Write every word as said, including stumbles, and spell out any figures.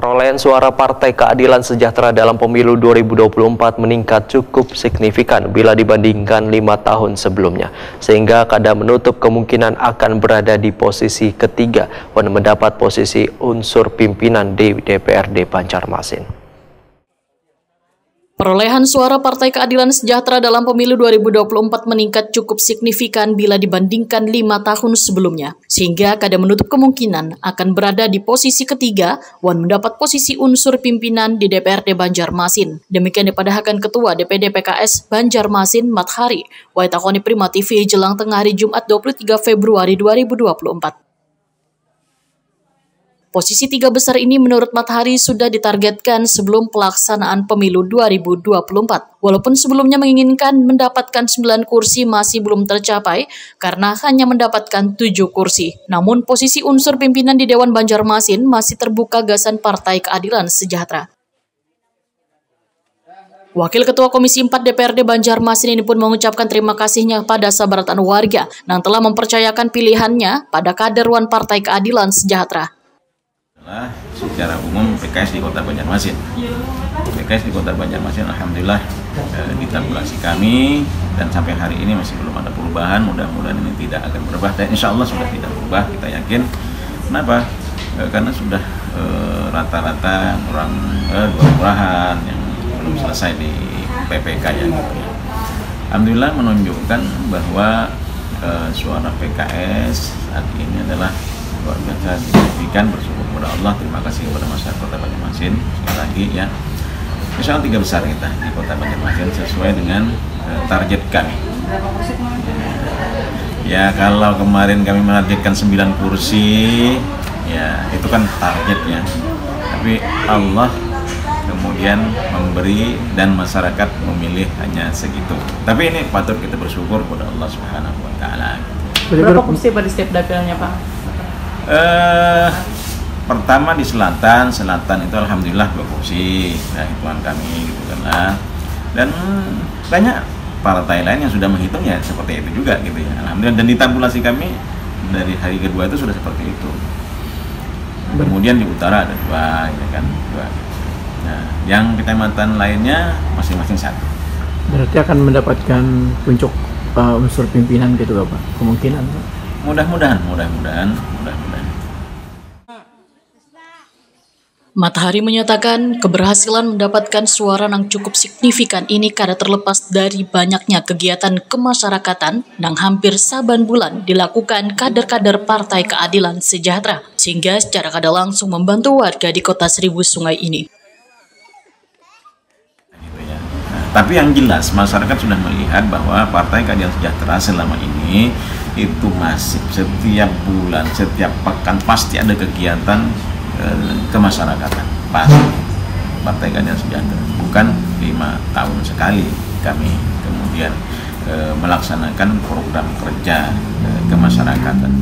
Perolehan suara Partai Keadilan Sejahtera dalam Pemilu dua ribu dua puluh empat meningkat cukup signifikan bila dibandingkan lima tahun sebelumnya, sehingga kada menutup kemungkinan akan berada di posisi ketiga wan mendapat posisi unsur pimpinan di D P R D Banjarmasin. Perolehan suara Partai Keadilan Sejahtera dalam Pemilu dua ribu dua puluh empat meningkat cukup signifikan bila dibandingkan lima tahun sebelumnya, sehingga kada menutup kemungkinan akan berada di posisi ketiga wan mendapat posisi unsur pimpinan di D P R D Banjarmasin. Demikian dipadahakan Ketua D P D P K S Banjarmasin, Mathari, waitakoni Prima T V jelang tengah hari Jumat dua puluh tiga Februari dua ribu dua puluh empat. Posisi tiga besar ini menurut Mathari sudah ditargetkan sebelum pelaksanaan Pemilu dua ribu dua puluh empat. Walaupun sebelumnya menginginkan mendapatkan sembilan kursi, masih belum tercapai karena hanya mendapatkan tujuh kursi. Namun posisi unsur pimpinan di Dewan Banjarmasin masih terbuka gasan Partai Keadilan Sejahtera. Wakil Ketua Komisi empat D P R D Banjarmasin ini pun mengucapkan terima kasihnya pada sabarataan warga yang telah mempercayakan pilihannya pada kader wan Partai Keadilan Sejahtera. Nah, secara umum P K S di Kota Banjarmasin. P K S di Kota Banjarmasin alhamdulillah, eh, di tabulasi kami dan sampai hari ini masih belum ada perubahan. Mudah-mudahan ini tidak akan berubah dan insya Allah sudah tidak berubah, kita yakin. Kenapa? Eh, karena sudah, eh, rata-rata kurang, eh, dua kelurahan yang belum selesai di P P K-nya gitu ya. Alhamdulillah menunjukkan bahwa, eh, suara P K S saat ini adalah luar biasa signifikan. Bersyukur kepada Allah, terima kasih kepada masyarakat Kota Banjarmasin sekali lagi ya. Insya Allah tiga besar kita di Kota Banjarmasin sesuai dengan, eh, target kami. Ya, kalau kemarin kami menargetkan sembilan kursi, ya itu kan target ya. Tapi Allah kemudian memberi dan masyarakat memilih hanya segitu. Tapi ini patut kita bersyukur kepada Allah Subhanahu wa Taala. Berapa kursi, Pak, di setiap dapilnya, Pak? Eh, pertama di selatan, selatan itu alhamdulillah dua kursi, nah, hitungan kami gitu kan lah. Dan banyak partai lain yang sudah menghitung ya seperti itu juga gitu ya. Alhamdulillah, dan di tabulasi kami dari hari kedua itu sudah seperti itu. Kemudian di utara ada dua, ya kan, dua. Nah, yang kecamatan lainnya masing-masing satu. Berarti akan mendapatkan puncuk, eh, unsur pimpinan gitu, Bapak? Kemungkinan, Pak? Mudah-mudahan, mudah-mudahan, mudah-mudahan. Mathari menyatakan keberhasilan mendapatkan suara yang cukup signifikan ini kada terlepas dari banyaknya kegiatan kemasyarakatan yang hampir saban bulan dilakukan kader-kader Partai Keadilan Sejahtera, sehingga secara kada langsung membantu warga di Kota Seribu Sungai ini. Gitu ya. Nah, tapi yang jelas masyarakat sudah melihat bahwa Partai Keadilan Sejahtera selama ini itu masih setiap bulan, setiap pekan pasti ada kegiatan, eh, kemasyarakatan. Pasti Partai Keadilan Sejahtera. Bukan lima tahun sekali kami kemudian, eh, melaksanakan program kerja, eh, kemasyarakatan.